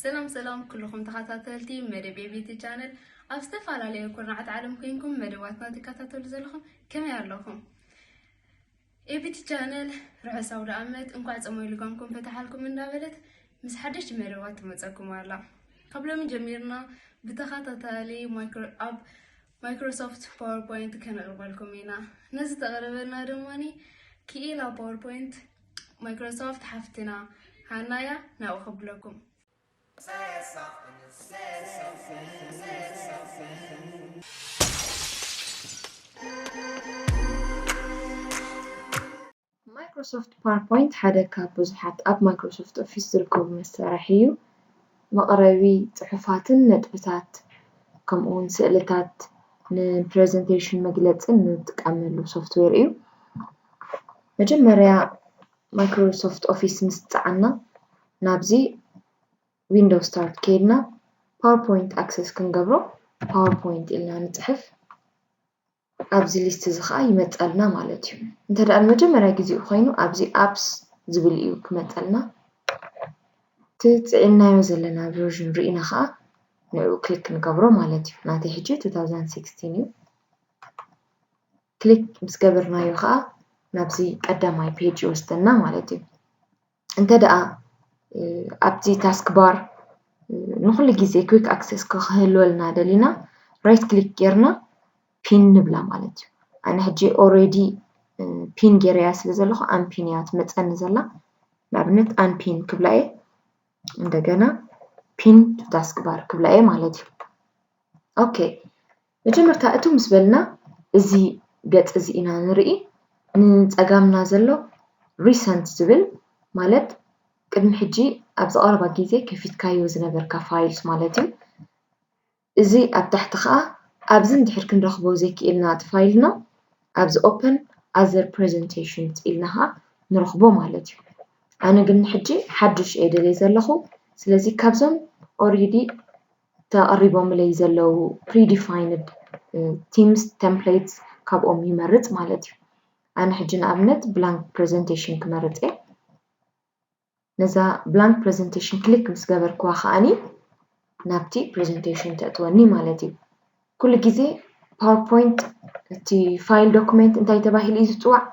ሰላም ሰላም ኩልኹም ተኸታተልቲ መደብ ኤቢቲ ቻነል፣ ኣብ ዝተፈላለዩ ኩርናዓት ዓለም ኮይንኩም መደባትና ትከታተሉ ዘለኹም ከመይ ኣለኹም? ኤቢቲ ቻነል ርሑስ ኣውደ ዓመት፣ እንኳዕ ጾመ ልጓምኩም ፈታሓልኩም እንዳበለት ምስ ሓደሽቲ መደባት ትመጸኩም ኣላ። ካብ ሎሚ ጀሚርና ብተኸታታሊ ማይክሮ-፣ ኣብ ማይክሮሶፍት ፓወርፖይንት ከነቕርበልኩም ኢና። ነዚ ተቕርበልና ድማ ክኢላ ፓወርፖይንት ማይክሮሶፍት ሓፍትና ሃናያ ናብኡ ከብለኩም። ማይክሮሶፍት ፓወርፖይንት ሓደ ካብ ብዙሓት ኣብ ማይክሮሶፍት ኦፊስ ዝርከቡ መሳርሒ እዩ። መቕረቢ ጽሑፋትን ነጥብታት ከምኡ እውን ስእልታት ንፕሬዘንቴሽን መግለጽን ንጥቀመሉ ሶፍትዌር እዩ። መጀመርያ ማይክሮሶፍት ኦፊስ ምስ ጸዓና ናብዚ ዊንዶው ስታርት ከይድና ፓወርፖይንት ኣክሰስ ክንገብሮ ፓወርፖይንት ኢልና ንጽሕፍ። ኣብዚ ሊስት እዚ ከዓ ይመፀልና ማለት እዩ። እንተ ደኣ ንመጀመርያ ግዜኡ ኮይኑ ኣብዚ ኣፕስ ዝብል እዩ ክመፀልና። እቲ ፅዒንናዮ ዘለና ቨርዥን ርኢና ከዓ ንዕኡ ክሊክ ንገብሮ ማለት እዩ። ናተይ ሕጂ two thousand sixteen እዩ። ክሊክ ምስ ገበርናዮ ከዓ ናብዚ ቀዳማይ ፔጅ ይወስደና ማለት እዩ። እንተ ደኣ ኣብቲ ታስክ ባር ንኹሉ ግዜ ኩዊክ ኣክሰስ ክህልወልና ደሊና ራይት ክሊክ ጌርና ፒን ንብላ ማለት እዩ። ኣነ ሕጂ ኦልሬዲ ፒን ጌረያ ስለ ዘለኹ ኣምፒን እያ ትመፀኒ ዘላ። ንኣብነት ኣምፒን ክብላ እየ። እንደገና ፒን ቱ ታስክ ባር ክብላ እየ ማለት እዩ። ኦኬ መጀመርታ እቱ ምስ በልና እዚ ገፅ እዚ ኢና ንርኢ። ንፀጋምና ዘሎ ሪሰንት ዝብል ማለት ቅድሚ ሕጂ ኣብዚ ቀረባ ግዜ ከፊትካዮ ዝነበርካ ፋይልስ ማለት እዩ። እዚ ኣብ ታሕቲ ከዓ ኣብዚ እንድሕር ክንረኽቦ ዘይክኢልና እቲ ፋይልና ኣብዚ ኦፐን ኣዘር ፕሬዘንቴሽን ኢልና ከዓ ንረኽቦ ማለት እዩ። ኣነ ግን ሕጂ ሓዱሽ እየ ደልየ ዘለኹ። ስለዚ ካብዞም ኦልሬዲ ተቐሪቦምለይ ዘለዉ ፕሪዲፋይንድ ቲምስ ተምፕሌትስ ካብኦም ይመርፅ ማለት እዩ። ኣነ ሕጂ ንኣብነት ብላንክ ፕሬዘንቴሽን ክመርፅ እየ። ነዛ ብላንክ ፕሬዘንቴሽን ክሊክ ምስ ገበርክዋ ከዓኒ ናብቲ ፕሬዘንቴሽን ተእትወኒ ማለት እዩ። ኩሉ ግዜ ፓወርፖይንት እቲ ፋይል ዶኩሜንት እንታይ ተባሂሉ እዩ ዝፅዋዕ?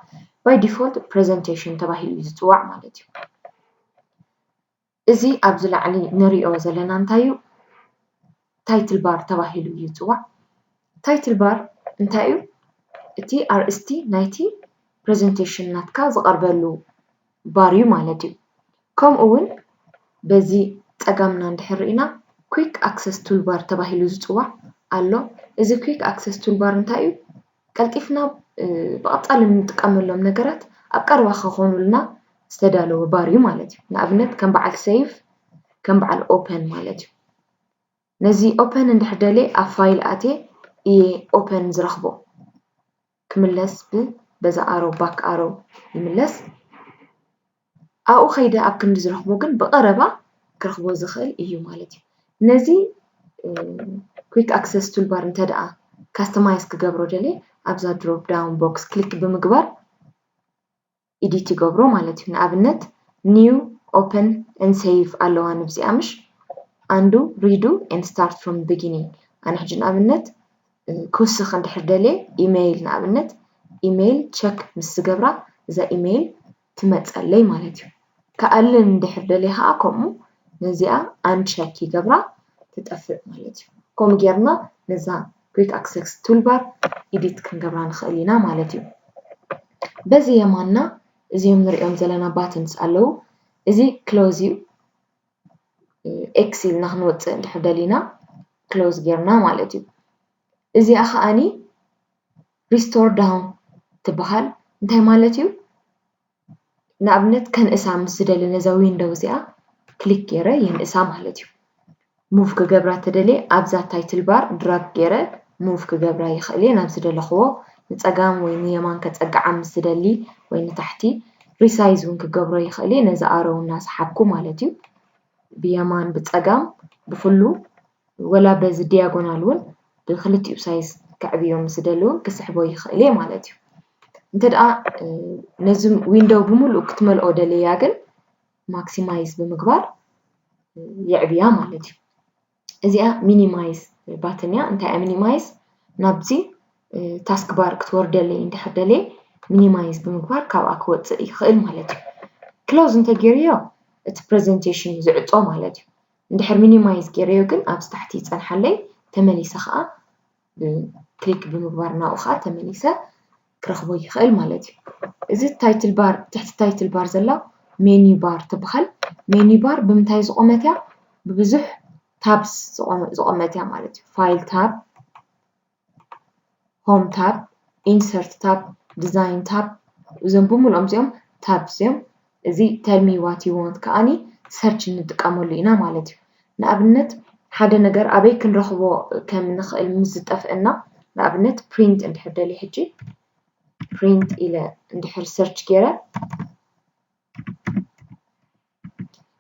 ባይ ዲፎልት ፕሬዘንቴሽን ተባሂሉ እዩ ዝፅዋዕ ማለት እዩ። እዚ ኣብዚ ላዕሊ ንሪኦ ዘለና እንታይ እዩ? ታይትል ባር ተባሂሉ እዩ ዝፅዋዕ። ታይትል ባር እንታይ እዩ? እቲ ኣርእስቲ ናይቲ ፕሬዘንቴሽን ናትካ ዝቐርበሉ ባር እዩ ማለት እዩ። ከምኡ እውን በዚ ፀጋምና እንድሕር ርኢና ኩዊክ ኣክሰስ ቱልባር ተባሂሉ ዝፅዋዕ ኣሎ። እዚ ኩዊክ ኣክሰስ ቱልባር እንታይ እዩ? ቀልጢፍና ብቐፃሊ እንጥቀመሎም ነገራት ኣብ ቀረባ ክኾኑልና ዝተዳለወ ባር እዩ ማለት እዩ። ንኣብነት ከም በዓል ሴቭ፣ ከም በዓል ኦፐን ማለት እዩ። ነዚ ኦፐን እንድሕር ደልየ ኣብ ፋይል ኣትየ እየ ኦፐን ዝረኽቦ። ክምለስ ብ በዛ ኣሮ ባክ ኣሮ ይምለስ። ኣብኡ ከይደ ኣብ ክንዲ ዝረኽቦ ግን ብቐረባ ክረኽቦ ዝኽእል እዩ ማለት እዩ። ነዚ ኩዊክ ኣክሰስ ቱልባር እንተ ደኣ ካስተማይዝ ክገብሮ ደልየ ኣብዛ ድሮፕ ዳውን ቦክስ ክሊክ ብምግባር ኢዲት ይገብሮ ማለት እዩ። ንኣብነት ኒው ኦፐን ኤን ሴቭ ኣለዋ ንብዚኣ ምሽ ኣንዱ ሪዱ ኤን ስታርት ፍሮም ቢጊኒንግ። ኣነ ሕጂ ንኣብነት ክውስኽ እንድሕር ደልየ ኢሜይል ንኣብነት ኢሜይል ቸክ ምስ ዝገብራ እዛ ኢሜይል ትመፀለይ ማለት እዩ። ክኣልን እንድሕር ደልየ ከዓ ከምኡ ነዚኣ ኣንቸክ ይገብራ ትጠፍእ ማለት እዩ። ከምኡ ጌርና ነዛ ኩዊክ ኣክሰስ ቱልባር ኢዲት ክንገብራ ንኽእል ኢና ማለት እዩ። በዚ የማንና እዚኦም ንሪኦም ዘለና ባትንስ ኣለዉ። እዚ ክሎዝ እዩ። ኤክስ ኢልና ክንወፅእ እንድሕር ደሊና ክሎዝ ጌርና ማለት እዩ። እዚኣ ከዓኒ ሪስቶር ዳውን ትበሃል። እንታይ ማለት እዩ? ንኣብነት ከንእሳ ምስ ዝደሊ ነዛ ዊንዶው እዚኣ ክሊክ ገይረ የንእሳ ማለት እዩ። ሙቭ ክገብራ ተደልየ ኣብዛ ታይትል ባር ድራግ ገይረ ሙቭ ክገብራ ይኽእል እየ ናብ ዝደለኽዎ። ንፀጋም ወይ ንየማን ከፀግዓ ምስ ዝደሊ ወይ ንታሕቲ ሪሳይዝ እውን ክገብሮ ይኽእል እየ ነዚ ኣሮ እናሰሓብኩ ማለት እዩ። ብየማን ብፀጋም ብኩሉ ወላ በዚ ዲያጎናል እውን ብክልቲኡ ሳይዝ ከዕብዮ ምስ ደሊ እውን ክስሕቦ ይኽእል እየ ማለት እዩ። እንተ ደኣ ነዚ ዊንዶው ብምሉእ ክትመልኦ ደለያ ግን maximize ብምግባር የዕብያ ማለት እዩ። እዚኣ minimize button እያ። እንታይ እያ minimize? ናብዚ task bar ክትወርደለይ እንድሕር ደልየ minimize ብምግባር ካብኣ ክወፅእ ይኽእል ማለት እዩ። Close እንተገይረዮ እቲ presentation እዩ ዝዕፆ ማለት እዩ። እንድሕር minimize ገይረዮ ግን ኣብዚ ታሕቲ ይፀንሓለይ፣ ተመሊሰ ከዓ click ብምግባር ናብኡ ከዓ ተመሊሰ ክረኽቦ ይኽእል ማለት እዩ። እዚ title bar፣ ትሕቲ title bar ዘላ menu bar ትበሃል። Menu bar ብምንታይ ዝቖመት እያ? ብብዙሕ tabs ዝቖመት እያ ማለት እዩ። File tab፣ Home tab፣ Insert tab፣ Design tab፣ እዞም ብምልኦም እዚኦም tabs እዮም። እዚ tell me what you want ከዓኒ search እንጥቀመሉ ኢና ማለት እዩ። ንኣብነት ሓደ ነገር ኣበይ ክንረኽቦ ከም ንኽእል ምስ ዝጠፍአና፣ ንኣብነት print እንድሕር ደልየ ሕጂ print ኢለ እንድሕር search ገይረ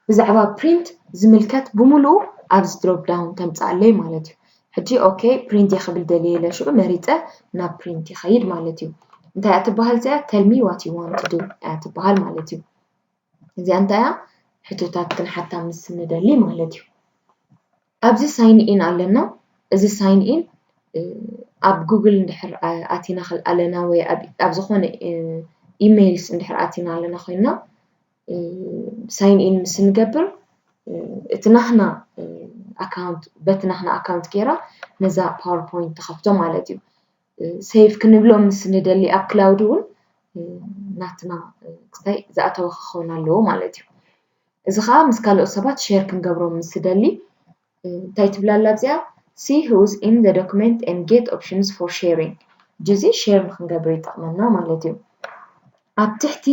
ብዛዕባ print ዝምልከት ብምሉኡ ኣብዚ drop down ተምፅኣለይ ማለት እዩ። ሕጂ okay print እየ ክብል ደልየ ኢለ ሽዑ መሪፀ ናብ print ይኸይድ ማለት እዩ። እንታይ እያ ትበሃል እዚኣ? Tell me what you want to do እያ ትበሃል ማለት እዩ። እዚኣ እንታይ እያ? ሕቶታት ክንሓታ ምስ ንደሊ ማለት እዩ። ኣብዚ sign in ኣለና። እዚ sign in ኣብ ጉግል እንድሕር ኣቲና ኣለና ወይ ኣብ ዝኾነ ኢሜይልስ እንድሕር ኣቲና ኣለና ኮይና sign in ምስ ንገብር እቲ ናህና ኣካውንት በቲ ናህና ኣካውንት ገይራ ነዛ ፓወርፖይንት ትኸፍቶ ማለት እዩ። Save ክንብሎ ምስ ንደሊ ኣብ ክላውድ እውን ናትና ክስታይ ዝኣተወ ክኸውን ኣለዎ ማለት እዩ። እዚ ከዓ ምስ ካልኦት ሰባት share ክንገብሮ ምስ ደሊ እንታይ ትብላ ኣላ ኣብዚኣ? See who's in the document and get options for sharing። እዚ share ንክንገብር ይጠቕመና ማለት እዩ። ኣብ ትሕቲ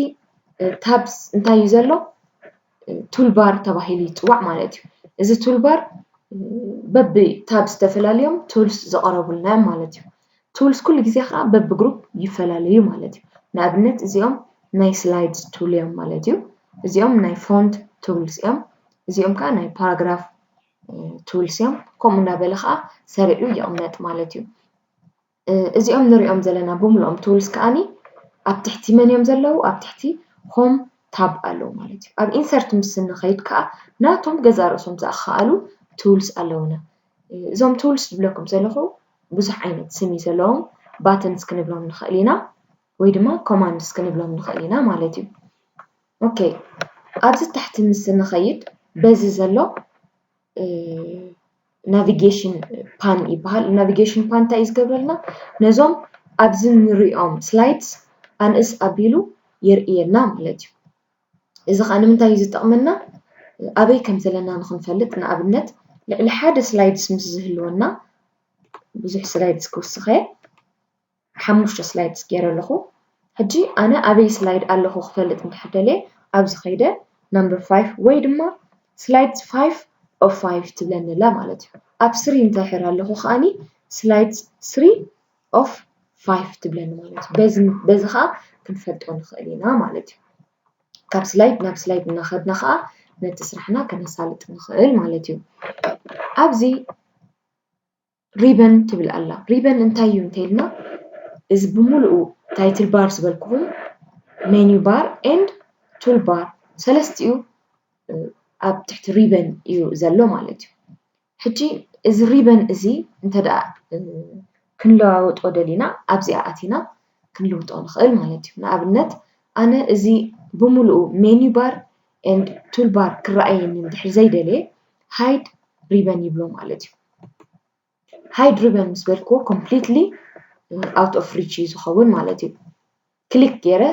tabs እንታይ እዩ ዘሎ? Toolbar ተባሂሉ ይፅዋዕ ማለት እዩ። እዚ toolbar በቢ tabs ተፈላልዮም tools ዝቐረቡልና እዮም ማለት እዩ። Tools ኩሉ ግዜ ከዓ በቢ group ይፈላለዩ ማለት እዩ። ንኣብነት እዚኦም ናይ slides tool እዮም ማለት እዩ። እዚኦም ናይ font tools እዮም። እዚኦም ከዓ ናይ paragraph tools እዮም። ከምኡ እናበለ ከዓ ሰሪዑ ይቕመጥ ማለት እዩ። እዚኦም ንሪኦም ዘለና ብምልኦም tools ከዓኒ ኣብ ትሕቲ መን እዮም ዘለዉ? ኣብ ትሕቲ home tab ኣለዉ ማለት እዩ። ኣብ insert ምስ ንኸይድ ከዓ ናቶም ገዛ ርእሶም ዝኣኸኣሉ tools ኣለዉና። እዞም tools ዝብለኩም ዘለኹ ብዙሕ ዓይነት ስም እዩ ዘለዎም። Buttons ክንብሎም ንኽእል ኢና ወይ ድማ commands ክንብሎም ንኽእል ኢና ማለት እዩ። Okay ኣብዚ ታሕቲ ምስ ንኸይድ በዚ ዘሎ navigation pane ይበሃል። Navigation pane እንታይ እዩ ዝገብረልና? ነዞም ኣብዚ ንሪኦም slides ኣንእስ ኣቢሉ የርእየና ማለት እዩ። እዚ ከዓ ንምንታይ እዩ ዝጠቕመና? ኣበይ ከም ዘለና ንክንፈልጥ። ንኣብነት ልዕሊ ሓደ slides ምስ ዝህልወና ብዙሕ slides ክውስኸ ሓሙሽተ slides ገይረ ኣለኹ። ሕጂ ኣነ ኣበይ slide ኣለኹ ክፈልጥ እንድሕር ደልየ ኣብዚ ከይደ number five ወይ ድማ slides five of five ትብለኒ ኣላ ማለት እዩ። ኣብ three እንድሕር ኣለኹ ከዓኒ slides three of five ትብለኒ ማለት እዩ። በዚ ከዓ ክንፈልጦ ንኽእል ኢና ማለት እዩ። ካብ slide ናብ slide እናኸድና ከዓ ነቲ ስራሕና ከነሳልጥ ንኽእል ማለት እዩ። ኣብዚ ribbon ትብል ኣላ። Ribbon እንታይ እዩ እንተኢልና እዚ ብምሉኡ title bar ዝበልኩኹም menu bar and tool bar ሰለስቲኡ ኣብ ትሕቲ ribbon እዩ ዘሎ ማለት እዩ። ሕጂ እዚ ribbon እዚ እንተ ደኣ ክንለዋውጦ ደሊና ኣብዚኣ ኣቲና ክንልውጦ ንኽእል ማለት እዩ። ንኣብነት ኣነ እዚ ብምሉኡ menu bar and tool bar ክረኣየኒ እንድሕር ዘይደልየ hide ribbon ይብሎ ማለት እዩ። Hide ribbon ምስ በልክዎ completely out of reach እዩ ዝኸውን ማለት እዩ። ክሊክ ገይረ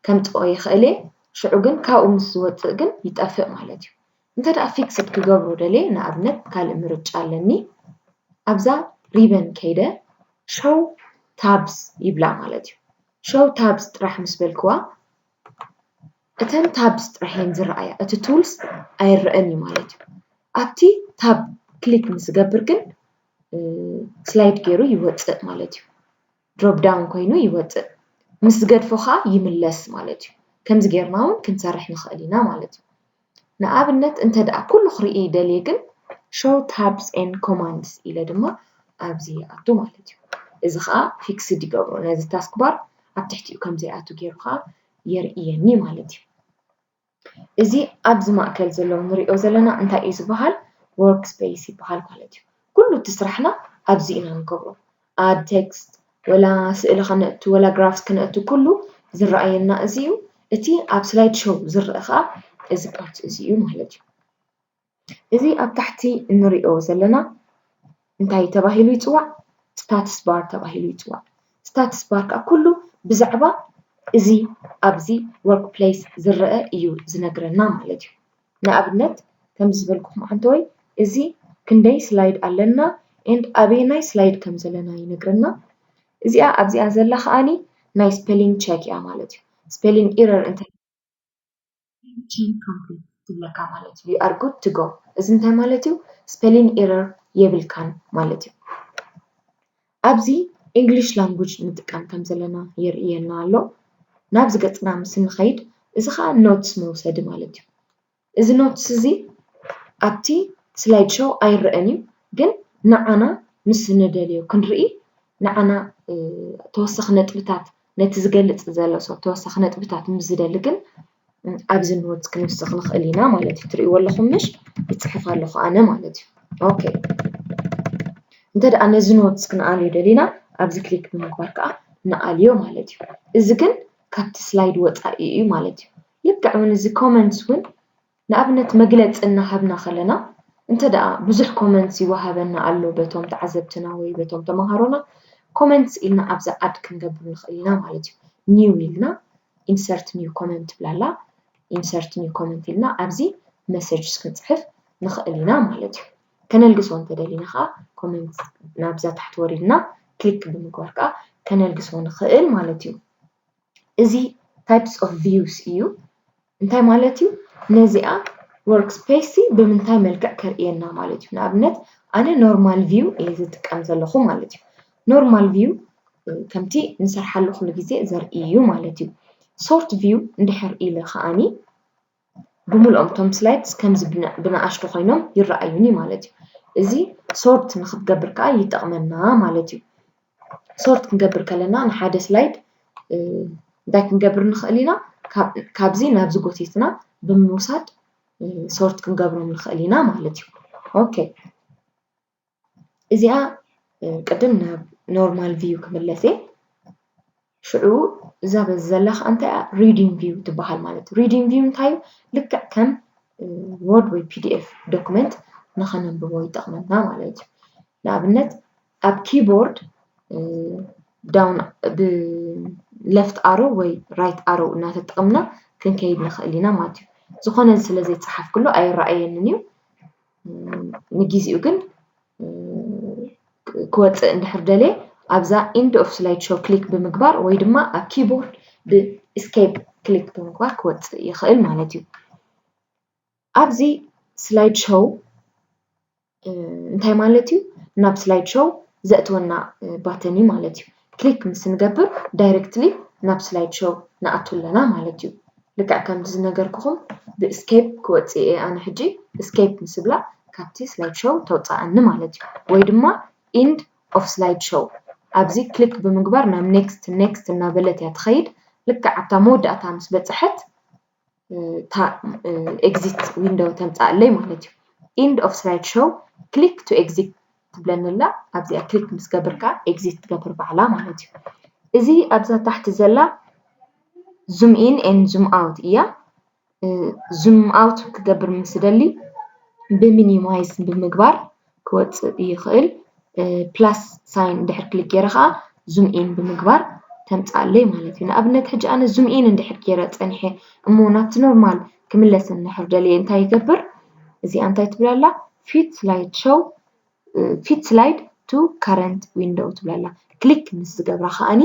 ከምፅኦ ይኽእል እየ። ሽዑ ግን ካብኡ ምስ ዝወፅእ ግን ይጠፍእ ማለት እዩ። እንተ ደኣ fixed ክገብሮ ደልየ ንኣብነት ካልእ ምርጫ ኣለኒ። ኣብዛ ribbon ከይደ show tabs ይብላ ማለት እዩ። Show tabs ጥራሕ ምስ በልክዋ እተን tabs ጥራሕ እየን ዝረኣያ፣ እቲ tools ኣይረኣን እዩ ማለት እዩ። ኣብቲ tab ክሊክ ምስ ዝገብር ግን slide ገይሩ ይወፅእ ማለት እዩ። Drop down ኮይኑ ይወፅእ። ምስ ዝገድፎ ከዓ ይምለስ ማለት እዩ። ከምዚ ጌርና እውን ክንሰርሕ ንኽእል ኢና ማለት እዩ። ንኣብነት እንተ ደኣ ኩሉ ክርኢ ደልየ ግን show tabs and commands ኢለ ድማ ኣብዚ ይኣቱ ማለት እዩ። እዚ ከዓ fixed ይገብሮ። ነዚ task bar ኣብ ትሕቲኡ ከም ዘይኣቱ ገይሩ ከዓ የርእየኒ ማለት እዩ። እዚ ኣብዚ ማእከል ዘሎ ንሪኦ ዘለና እንታይ እዩ ዝበሃል? Workspace ይበሃል ማለት እዩ። ኩሉ እቲ ስራሕና ኣብዚ ኢና ንገብሮ። Add text፣ ወላ ስእሊ ከነእቱ፣ ወላ graphs ከነእቱ፣ ኩሉ ዝረኣየና እዚ እዩ። እቲ ኣብ slide show ዝረአ ከዓ እዚ part እዚ እዩ ማለት እዩ። እዚ ኣብ ታሕቲ እንሪኦ ዘለና እንታይ ተባሂሉ ይፅዋዕ? Status bar ተባሂሉ ይፅዋዕ። Status bar ከዓ ኩሉ ብዛዕባ እዚ ኣብዚ workplace ዝረአ እዩ ዝነግረና ማለት እዩ። ንኣብነት ከምዚ ዝበልኩኹም ኣንተወይ፣ እዚ ክንደይ slide ኣለና and ኣበየናይ slide ከም ዘለና ይነግረና። እዚኣ ኣብዚኣ ዘላ ከዓኒ ናይ spelling check እያ ማለት እዩ። Spelling error እንተ chain complete ትብለካ ማለት እዩ። You are good to go። እዚ እንታይ ማለት እዩ? Spelling error የብልካን ማለት እዩ። ኣብዚ English language ንጥቀም ከም ዘለና የርእየና ኣሎ። ናብዚ ገፅና ምስ ንኸይድ፣ እዚ ከዓ notes መውሰዲ ማለት እዩ። እዚ notes እዚ ኣብቲ slide show ኣይረኣን እዩ፣ ግን ንዓና ምስ ንደልዮ ክንርኢ፣ ንዓና ተወሳኺ ነጥብታት፣ ነቲ ዝገልፅ ዘሎ ሰብ ተወሳኺ ነጥብታት ምስ ዝደሊ ግን ኣብዚ notes ክንውስኽ ንኽእል ኢና ማለት እዩ። ትርእይዎ ኣለኹም ምሽ? ይፅሕፍ ኣለኹ ኣነ ማለት እዩ። Okay፣ እንተ ደኣ ነዚ notes ክንኣልዮ ደሊና ኣብዚ click ብምግባር ከዓ ንኣልዮ ማለት እዩ። እዚ ግን ካብቲ slide ወፃኢ እዩ ማለት እዩ። ልክዕ እውን እዚ comments እውን ንኣብነት መግለፂ እናሃብና ከለና እንተ ደኣ ብዙሕ comments ይወሃበና ኣሎ በቶም ተዓዘብትና ወይ በቶም ተምሃሮና፣ comments ኢልና ኣብዛ add ክንገብር ንኽእል ኢና ማለት እዩ። New ኢልና insert new comment ትብላላ። Insert new comment ኢልና ኣብዚ messages ክንፅሕፍ ንኽእል ኢና ማለት እዩ። ከነልግሶ እንተደሊና ከዓ comment ናብዛ ታሕቲ ወሪድና click ብምግባር ከዓ ከነልግሶ ንኽእል ማለት እዩ። እዚ types of views እዩ። እንታይ ማለት እዩ? ነዚኣ workspace ብምንታይ መልክዕ ከርእየና ማለት እዩ። ንኣብነት ኣነ normal view እየ ዝጥቀም ዘለኹ ማለት እዩ። Normal view ከምቲ ንሰርሓሉ ኩሉ ግዜ ዘርኢ እዩ ማለት እዩ። Sort view እንድሕር ኢለ ከዓኒ ብምልኦም እቶም slides ከምዚ ብንኣሽቱ ኮይኖም ይረኣዩኒ ማለት እዩ። እዚ sort ንክትገብር ከዓ ይጠቕመና ማለት እዩ። Sort ክንገብር ከለና ንሓደ slide እንታይ ክንገብር ንኽእል ኢና? ካብዚ ናብዚ ጎቲትና ብምውሳድ sort ክንገብሮም ንኽእል ኢና ማለት እዩ። Okay፣ እዚኣ ቅድም ናብ normal view ክምለስ እየ። ሽዑ እዛ በዚ ዘላ ከዓ እንታይ እያ? Reading view ትበሃል ማለት እዩ። Reading view እንታይ እዩ? ልክዕ ከም Word ወይ P D F document ንኸነንብቦ ይጠቕመና ማለት እዩ። ንኣብነት ኣብ keyboard down ብ left arrow ወይ right arrow እናተጠቐምና ክንከይድ ንኽእል ኢና ማለት እዩ። ዝኾነ ስለ ዘይፀሓፍኩሉ ኣይረኣየንን እዩ። ንግዜኡ ግን ክወፅእ እንድሕር ደልየ ኣብዛ end of slide show click ብምግባር ወይ ድማ ኣብ keyboard ብ escape click ብምግባር ክወፅእ ይኽእል ማለት እዩ። ኣብዚ slide show እንታይ ማለት እዩ? ናብ slide show ዘእትወና button እዩ ማለት እዩ። Click ምስ ንገብር directly ናብ slide show ንኣቱ ኣለና ማለት እዩ። ልክዕ ከምዚ ዝነገርኩኹም ብ escape ክወፅእ እየ ኣነ ሕጂ። Escape ምስ ብላ ካብቲ slide show ተውፅኣኒ ማለት እዩ። ወይ ድማ end of slide show ኣብዚ click ብምግባር ናብ next next እናበለት እያ ትኸይድ። ልክዕ ኣብታ መወዳእታ ምስ በፅሐት exit window ተምፅኣለይ ማለት እዩ። End of slide show click to exit ትብለኒ ኣላ። ኣብዚኣ click ምስ ገብርካ exit ትገብር ባዕላ ማለት እዩ። እዚ ኣብዛ ታሕቲ ዘላ zoom in and zoom out እያ። Zoom out ክገብር ምስ ደሊ ብ minimize ብምግባር ክወፅእ ይኽእል። Plus sign እንድሕር click ገይረ ከዓ zoom in ብምግባር ተምፅኣለይ ማለት እዩ። ንኣብነት ሕጂ ኣነ zoom in እንድሕር ገይረ ፀኒሐ እሞ ናብቲ normal ክምለስ እንድሕር ደልየ እንታይ ይገብር? እዚኣ እንታይ ትብለላ? Fit slide show fit slide to current window ትብለላ። Click ምስ ዝገብራ ከዓኒ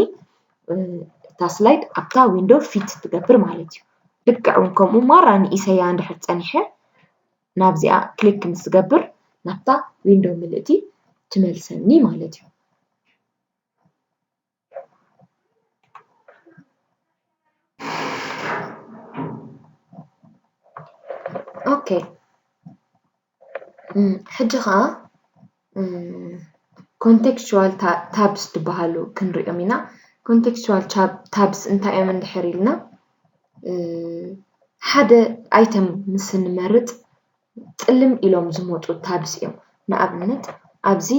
እታ slide ኣብታ window fit ትገብር ማለት እዩ። ልክዕ እውን ከምኡ ማራ ንኢሰያ እንድሕር ፀኒሐ ናብዚኣ click ምስ ዝገብር ናብታ window ምልእቲ ትመልሰኒ ማለት እዩ። Okay፣ ሕጂ ከዓ contextual tabs ዝበሃሉ ክንሪኦም ኢና። Contextual tabs እንታይ እዮም እንድሕር ኢልና ሓደ item ምስ ንመርጽ ጽልም ኢሎም ዝመፁ tabs እዮም። ንኣብነት ኣብዚ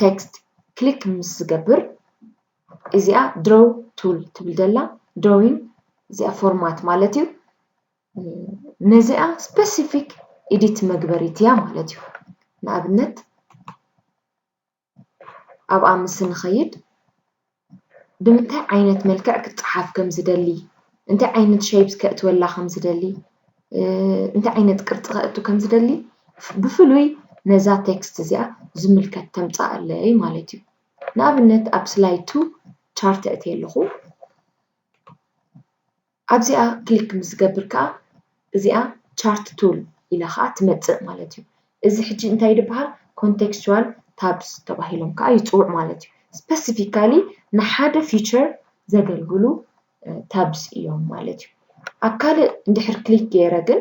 text click ምስ ዝገብር እዚኣ draw tool ትብል ዘላ drawing እዚኣ format ማለት እዩ። ነዚኣ specific edit መግበሪት እያ ማለት እዩ። ንኣብነት ኣብኣ ምስ ንኸይድ ብምንታይ ዓይነት መልክዕ ክትፀሓፍ ከም ዝደሊ፣ እንታይ ዓይነት shapes ከእትወላ ከም ዝደሊ፣ እንታይ ዓይነት ቅርፂ ከእቱ ከም ዝደሊ ብፍሉይ ነዛ text እዚኣ ዝምልከት ተምፃኣለይ ማለት እዩ። ንኣብነት ኣብ slide two chart እእትየ ኣለኹ። ኣብዚኣ click ምስ ዝገብር ከዓ እዚኣ chart tool ኢላ ከዓ ትመፅእ ማለት እዩ። እዚ ሕጂ እንታይ ዝበሃል? Contextual tabs ተባሂሎም ከዓ ይፅውዕ ማለት እዩ። Specifically ንሓደ feature ዘገልግሉ tabs እዮም ማለት እዩ። ኣብ ካልእ እንድሕር click ገይረ ግን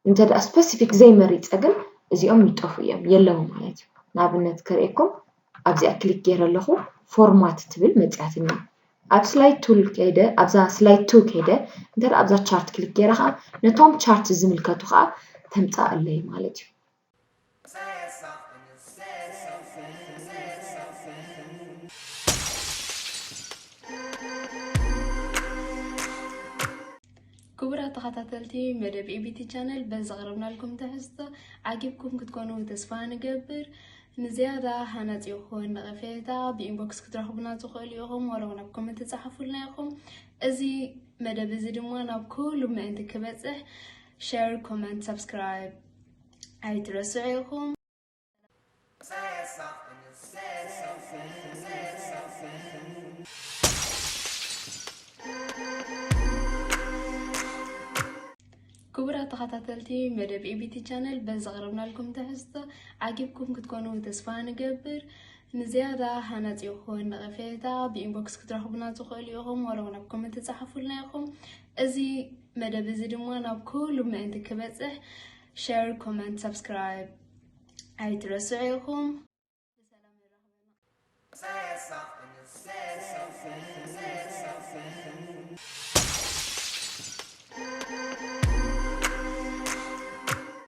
እንተ ደኣ specific ዘይመሪፀ ግን እዚኦም ይጠፉ እዮም፣ የለውን ማለት እዩ። ንኣብነት ከርእየኩም ኣብዚኣ click ገይረ ኣለኹ format ትብል መፅያትኒ። ኣብ slide tool ከይደ ኣብዛ slide two ከይደ እንተ ኣብዛ chart click ገይረ ከዓ ነቶም chart ዝምልከቱ ከዓ ተምፃኣለይ ማለት እዩ። ክቡራት ተኸታተልቲ መደብ EBT channel በዚ ዘቕረብናልኩም ትሕዝቶ ዓጊብኩም ክትኮኑ ተስፋ ንገብር። ንዝያዳ ሃናፂ ይኹን ነቐፌታ ብ inbox ክትረኽቡና ትኽእሉ ኢኹም፣ ወላ እውን ኣብ comment ትፅሓፉልና ኢኹም። እዚ መደብ እዚ ድማ ናብ ኩሉ ምእንቲ ክበፅሕ share፣ comment፣ subscribe ኣይትረስዑ ኢኹም። ክቡራት ተኸታተልቲ መደብ EBT channel በዚ ዘቕረብናልኩም ትሕዝቶ ዓጊብኩም ክትኮኑ ተስፋ ንገብር። ንዝያዳ ሃናፂ ይኹን ነቐፌታ ብ inbox ክትረኽቡና ትኽእሉ ኢኹም፣ ወላ እውን ኣብ comment ትፅሓፉልና ኢኹም። እዚ መደብ እዚ ድማ ናብ ኩሉ ምእንቲ ክበፅሕ share፣ comment፣ subscribe ኣይትረስዑ ኢኹም።